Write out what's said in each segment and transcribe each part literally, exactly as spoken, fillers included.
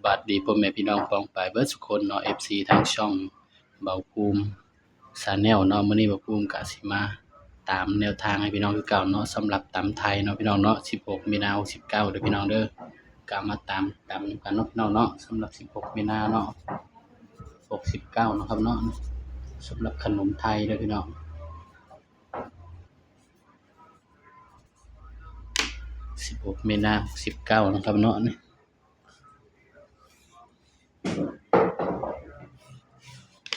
สบายดีพ่อแม่พี่น้องป้องปายเบิดสุคนเนาะ เอฟซี ทางช่องเบาภูมิ Channel เนาะ มื้อนี้เบาภูมิกะสิมาตามแนวทางให้พี่น้องคือเก่าเนาะ สำหรับตำไทยเนาะพี่น้องเนาะ สิบหก มีนา หกสิบเก้า เด้อพี่น้องเด้อ กะมาตาม ตามกันเนาะพี่น้องเนาะ สำหรับ สิบหก มีนาเนาะ หกสิบเก้า เนาะครับเนาะ สำหรับขนมไทยเด้อพี่น้อง สิบหก มีนา หกสิบเก้า นะครับเนาะ นี่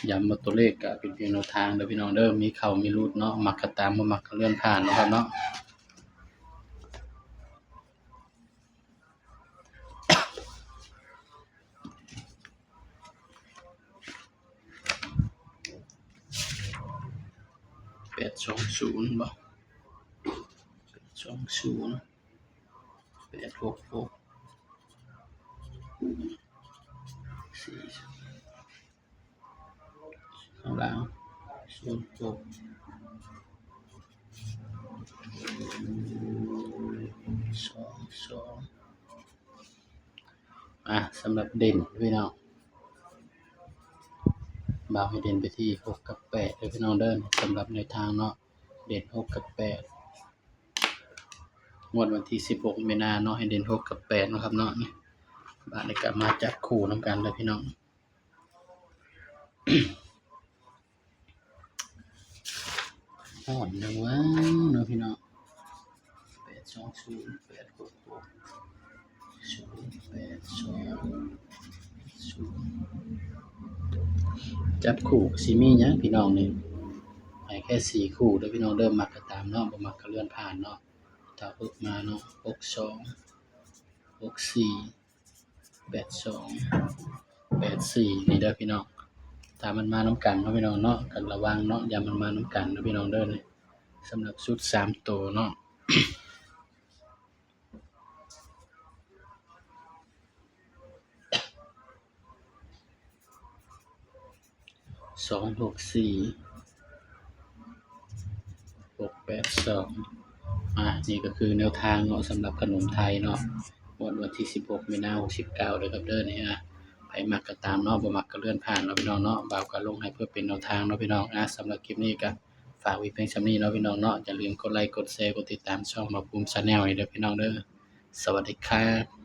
ย้ำว่าตัวเลขกะเป็นเพียงแนวทางเด้อพี่น้องเด้อ มีเข้ามีหลุดเนาะ มักกะตาม บ่มักกะเลื่อนผ่านเนาะครับเนาะ แปดสองศูนย์ บ่ แปดสองศูนย์ แปดหกหก สี่ ข้างล่าง ศูนย์หก สองสอง อ่ะ สำหรับเด่นพี่น้อง บ่าวให้เด่นไปที่ หก กับ แปด เด้อพี่น้องเด้อ สำหรับแนวทางเนาะ เด่น หก กับ แปด งวดวันที่ สิบหก มีนาเนาะ ให้เด่น หก กับ แปด เนาะครับเนาะ นี่ บาดนี้กะมาจับคู่นำกันเด้อพี่น้อง ฮ้อนจังวะเนาะพี่น้อง แปดสองศูนย์ แปดหกหก ศูนย์แปดสอง ศูนย์ จับคู่สิมีหยังพี่น้องนี่ ให้แค่สี่คู่เด้อพี่น้องเด้อ มักกะตามเนาะ บ่มักกะเลื่อนผ่านเนาะ ถ้าหกมาเนาะ หกสอง หกสี่ แปดสอง แปดสี่ นี่เด้อพี่น้อง ถ้ามันมานำกันเนาะพี่น้องเนาะ กะระวังเนาะ อย่ามันมานำกันเนาะพี่น้องเด้อ นี่ สำหรับชุดสามตัวเนาะ สองหกสี่ หกแปดสอง อ่ะ นี่ก็คือแนวทางเนาะ สำหรับขนมไทยเนาะ งวดวันที่ สิบหก มีนา หกสิบเก้า เด้อครับเด้อ นี่ อ่ะ ไผมักกะตามเนาะ บ่มักกะเลื่อนผ่านเนาะพี่น้องเนาะ บ่าวกะลงให้เพื่อเป็นแนวทางเนาะพี่น้อง อ่ะ สำหรับคลิปนี้กะฝากไว้เพียงส่ำนี้เนาะพี่น้องเนาะ อย่าลืมกดไลก์ กดแชร์ กดติดตามช่องบ่าวภูมิ Channel ให้เด้อพี่น้องเด้อ สวัสดีครับ